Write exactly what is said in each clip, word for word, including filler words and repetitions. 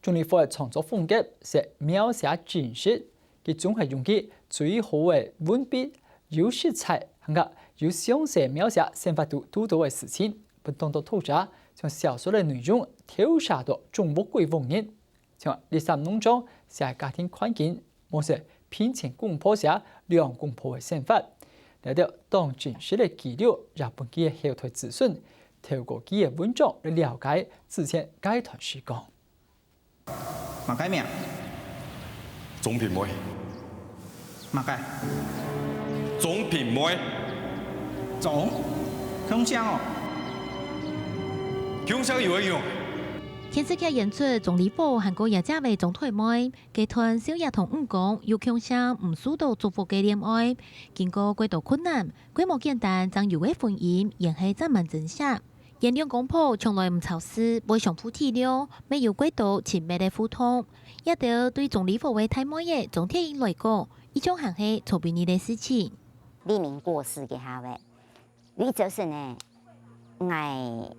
鍾理和个創作風格係描寫真實，佢總係用佢最好个文筆，有色彩，還過有詳細描寫生活肚堵著个事情，分當多讀者將小說个內容投射到鍾屋个屋人。像綠衫農莊寫个家庭環境，無論平前公婆寫兩公婆个生活，這兜當真實个記錄，也分佢个後代子孫透過佢个文章來了解之前該段時光。 麼个名？鍾平妹。麼个？鍾平妹。鍾？共姓哦。共姓有會用？電視劇演出鍾理和還過厥姐仔鍾台妹，該段少爺同女工有共姓毋受到祝福个戀愛，經過幾多困難，幾無簡單正有个婚姻，原係載滿爭執。 因兩公婆從來毋吵事，會相互體諒，乜有幾多親密个互動。這兜對鍾理和个大妹仔鍾鐵英來講，一向還係頭一日个事情。李明過世个下仔，有一朝晨呢，𠊎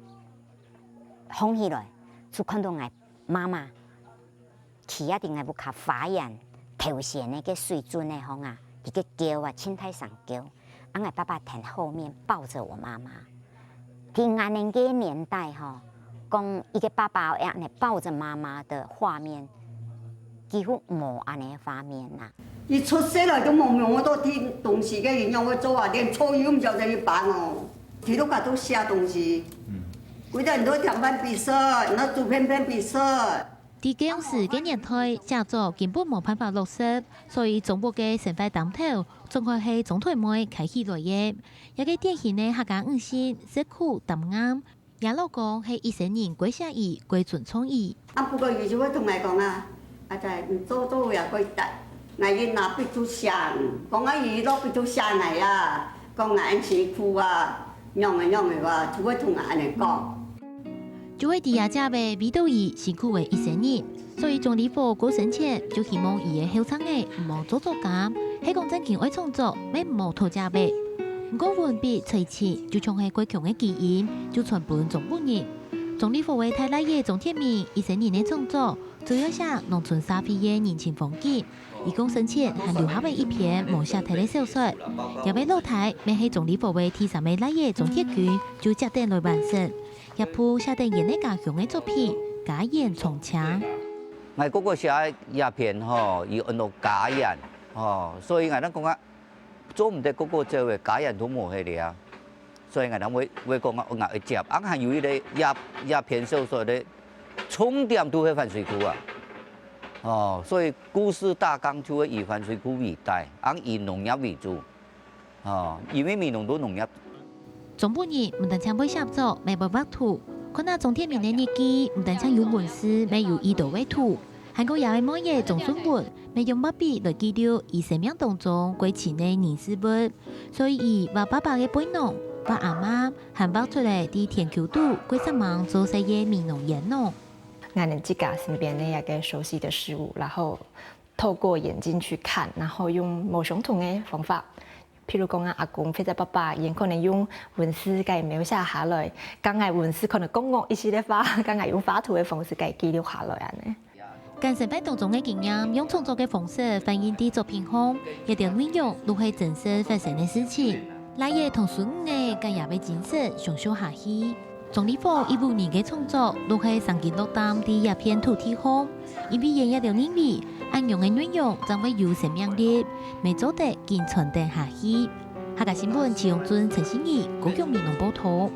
䟘起來，就看到𠊎媽媽 企啊在𠊎屋下花園頭前个該水圳仔項啊，佢个噭啊，盡大聲噭。啊，𠊎爸爸跈後面抱著我媽媽。在𠊎等个年代吼，講一個爸爸愛恁仔抱著媽媽的畫面，幾乎無恁仔个畫面啦。佢出世來都無摸到地東西个，佢仰會做啊？連菜都毋曉得去搬哦。佢都該都寫東西，歸日都添飯分佢食，拿煮便便分佢食。 在該央時个年代，寫作根本無辦法落實，所以鍾屋个生活擔頭，總係係鍾台妹㧡起來个。這個典型个客家女性，食苦擔硬，爺老公係一生人過惜佢、過尊重佢。啊，不過佢就會同𠊎講啊，阿仔，你做做也過得，𠊎一拿筆就寫，講啊，佢落筆就寫𠊎啊，講𠊎恁辛苦啊，仰仔仰仔啊，就會同𠊎恁仔講。 就係知阿姐仔為著佢辛苦个一生人，所以鍾理和過身前就希望佢个後生仔毋好做作家，係講正經愛創作，乜毋好討姐仔。毋過文筆、才情就像係過強个基因，就傳分鍾屋人。鍾理和个大倈仔鍾鐵明一生人个創作，主要寫農村社會个人情風景。 佢過身前還留下了一篇無寫忒个小說。這位老弟乜係鍾理和个第三個倈仔鍾鐵軍，就接等來完成。這部寫等佢个家鄉个作品，家園長青。 𠊎哥哥寫个這篇吼，佢安到家園吼，所以𠊎等講啊，做毋得哥哥走个，家園都無忒了啊。所以𠊎等會會講啊，𠊎愛接。啊，還有一個這這篇小說个重點都係番水區啊。哦，所以故事大綱就會以番水區為帶，啊以農業為主。哦，因為美濃都農業。 鍾屋人毋單淨會寫作，乜會畫圖。看啊鍾鐵明个日記，毋單淨有文字，乜有已多个圖。還過這位妹仔鍾順文，乜用畫筆來記錄佢生命當中過親个人事物。所以佢畫爸爸个背囊，畫阿媽，還畫出來在田坵肚過煞猛做事个美濃煙農。 𠊎等自家身邊的一個熟悉的事物，然後透過眼睛去看，然後用無相同的方法，譬如講啊，阿公或者爸爸，佢可能用文字該描寫下來，講个文字可能講講一息个話，講个用畫圖的方式該記錄下來恁呢。 將生活當中个經驗，用創作个方式反映在作品項，這兜內容都係真實發生个事情。倈仔同孫女仔摎爺个精神相續下去。鍾理和一屋人个創作，都係生根落擔在這片土地項，因為佢這兜認為，恁樣个內容正會有生命力，乜做得緊傳承下去。客家新聞徐永俊、陳信怡，高雄美濃報導。